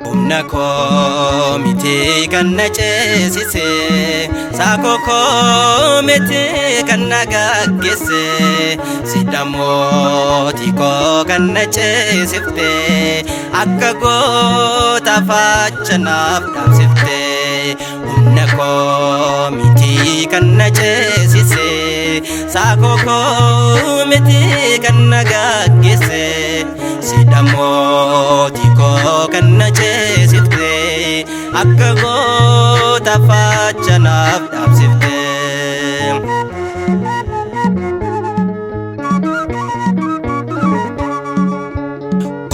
Humna koo miti kan na ceesise, saakoo koo miti kan na gaggeesse, sidha mootii koo kan na ceesifte, akka goota faachanaaf dhaabsifte. Humna koo miti kan na ceesise, saakoo koo miti kan na gaggeesse, sidha mootii koo kan na ceesifte, akka goota faachanaaf dhaabsifte.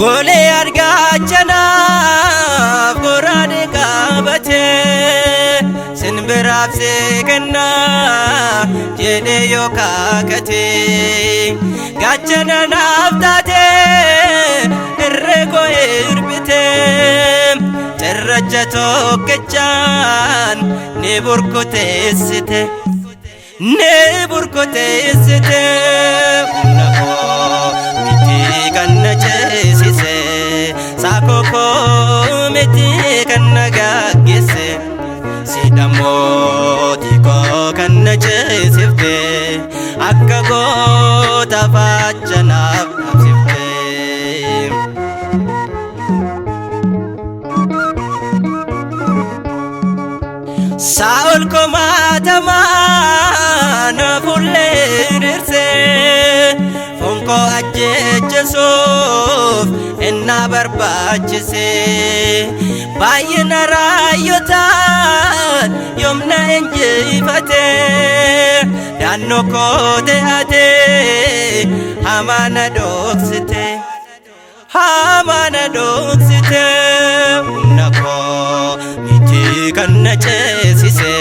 Golee argaachanaaf goraadee qabatee sinbiraaf seekannaa jedhee yoo kaakatee gaachana naaf taatee irree koo hirbitee cirracha tokkichaan ni burkuteessite. Ni burkuteessite. Humna koo miti kan na ceesise, saakoo koo miti kan na gaggeesse, sidha mootii koo kan na ceesifte, akka goota faachanaaf dhaabsifte. Saa'ol komaatamaa na fuullee hiriirsee fonkoo ajjeechisuuf innaa barbaachise, baay'ina raayyotaan yoomna injifate, daannoo koo te'ate hamaa na dhoksite. Hamaa na dhoksite. Humna koo miti kan na ceesise,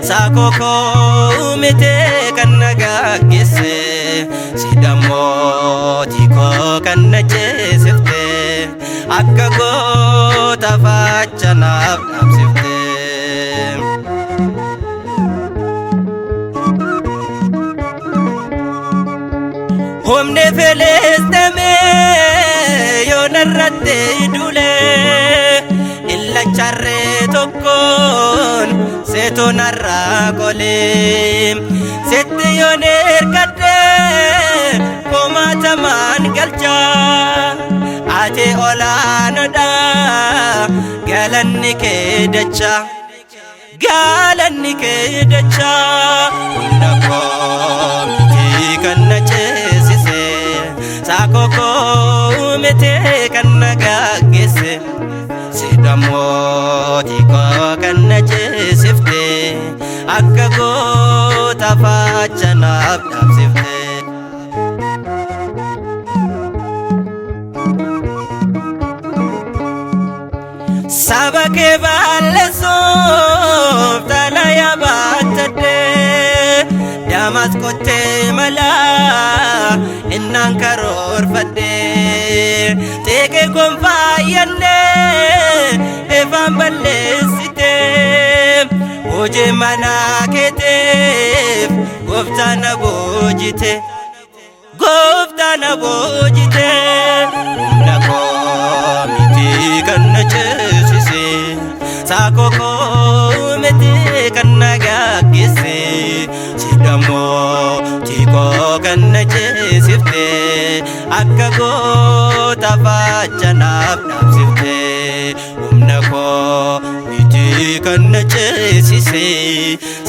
saakoo koo miti kan na gaggeesse, sidha mootii koo kan na ceesifte, akka goota faachanaaf dhaabsifte. Humni Filisxeemii yoo narratti duule, illacharree tokkoon seetoo narraa qolee, sitti yoon ergadhe komaatamaan galcha, ati olaanoodha, galanni kee dacha. Galanni kee dacha. Humna koo miti kan na ceesise, saakoo koo miti kan na gaggeesse, sidha mootii koo kan na ceesifte, akka goota faachanaaf dhaabsifte. Saba kee balleessuuf xalayaa baattadhee Damasqottee malaa innaan karoorfadhee, xiiqii kun faayyannee ifaan balleessitee, hojii manaa keetiif gooftaan na boojite. Gooftaan na boojite. Humna koo miti kan na ceesise, saakoo koo miti kan na gaggeesse, sidha mootii koo kan na ceesifte, akka goota faachanaaf dhaabsifte. Humna koo miti kan na ceesise,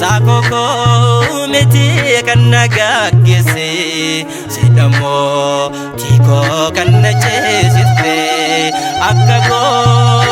saakoo koo miti kan na gaggeesse, sidha mootii koo kan na ceesifte, akka goota